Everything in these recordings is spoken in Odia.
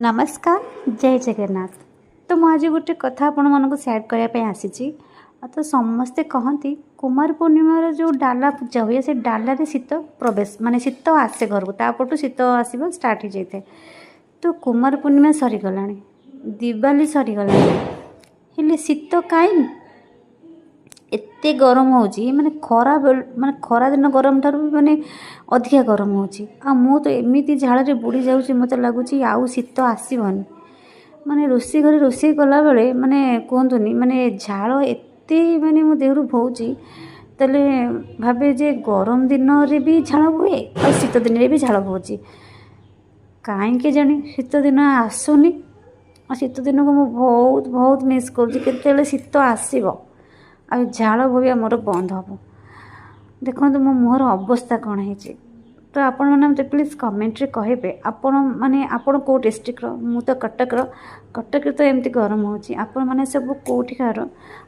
ନମସ୍କାର, ଜୟ ଜଗନ୍ନାଥ। ତ ମୁଁ ଆଜି ଗୋଟେ କଥା ଆପଣମାନଙ୍କୁ ସେୟାର କରିବା ପାଇଁ ଆସିଛି। ଆଉ ତ ସମସ୍ତେ କହନ୍ତି, କୁମାର ପୂର୍ଣ୍ଣିମାର ଯେଉଁ ଡାଲା ପୂଜା ହୁଏ, ସେ ଡାଲାରେ ଶୀତ ପ୍ରବେଶ, ମାନେ ଶୀତ ଆସେ ଘରକୁ, ତାପରଠୁ ଶୀତ ଆସିବା ଷ୍ଟାର୍ଟ ହେଇଯାଇଥାଏ। ତ କୁମାର ପୂର୍ଣ୍ଣିମା ସରିଗଲାଣି, ଦିୱାଲି ସରିଗଲାଣି, ହେଲେ ଶୀତ କାହିଁ? ଏତେ ଗରମ ହେଉଛି, ମାନେ ଖରା, ମାନେ ଖରାଦିନ ଗରମ ଠାରୁ ବି ମାନେ ଅଧିକା ଗରମ ହେଉଛି। ଆଉ ମୁଁ ତ ଏମିତି ଝାଳରେ ବୁଡ଼ି ଯାଉଛି, ମୋତେ ଲାଗୁଛି ଆଉ ଶୀତ ଆସିବନି। ମାନେ ରୋଷେଇ ଘରେ ରୋଷେଇ କଲାବେଳେ ମାନେ କୁହନ୍ତୁନି, ମାନେ ଝାଳ ଏତେ ମାନେ ମୋ ଦେହରୁ ବୋହୁଛି। ତାହେଲେ ଭାବେ ଯେ ଗରମ ଦିନରେ ବି ଝାଳ ବୁହେ ଆଉ ଶୀତ ଦିନରେ ବି ଝାଳ ବୋହୁଛି। କାହିଁକି କେଜାଣି ଶୀତ ଦିନ ଆସୁନି? ଆଉ ଶୀତ ଦିନକୁ ମୁଁ ବହୁତ ବହୁତ ମିସ୍ କରୁଛି। କେତେବେଳେ ଶୀତ ଆସିବ ଆଉ ଝାଳ ବୋହିବା ମୋର ବନ୍ଦ ହେବ? ଦେଖନ୍ତୁ, ମୋ ମୁହଁର ଅବସ୍ଥା କ'ଣ ହେଇଛି। ତ ଆପଣମାନେ ମୋତେ ପ୍ଲିଜ୍ କମେଣ୍ଟରେ କହିବେ, ଆପଣ ମାନେ ଆପଣ କେଉଁ ଡିଷ୍ଟ୍ରିକ୍ଟର? ମୁଁ ତ କଟକର। କଟକରେ ତ ଏମିତି ଗରମ ହେଉଛି, ଆପଣମାନେ ସବୁ କେଉଁଠିକାର?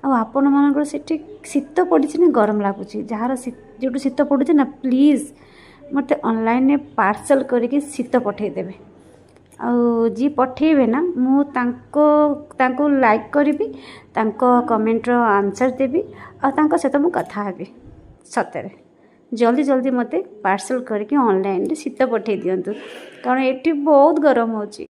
ଆଉ ଆପଣମାନଙ୍କର ସେଠି ଶୀତ ପଡ଼ିଛି ନା ଗରମ ଲାଗୁଛି? ଯାହାର ଯେଉଁଠି ଶୀତ ପଡ଼ୁଛି ନା, ପ୍ଲିଜ୍ ମୋତେ ଅନଲାଇନ୍ରେ ପାର୍ସଲ୍ କରିକି ଶୀତ ପଠାଇଦେବେ। ଆଉ ଯିଏ ପଠାଇବେ ନା, ମୁଁ ତାଙ୍କୁ ଲାଇକ୍ କରିବି, ତାଙ୍କ କମେଣ୍ଟର ଆନ୍ସର୍ ଦେବି ଆଉ ତାଙ୍କ ସହିତ ମୁଁ କଥା ହେବି। ସତରେ ଜଲ୍ଦି ଜଲ୍ଦି ମୋତେ ପାର୍ସଲ୍ କରିକି ଅନଲାଇନ୍ରେ ଶୀତ ପଠାଇ ଦିଅନ୍ତୁ, କାରଣ ଏଠି ବହୁତ ଗରମ ହେଉଛି।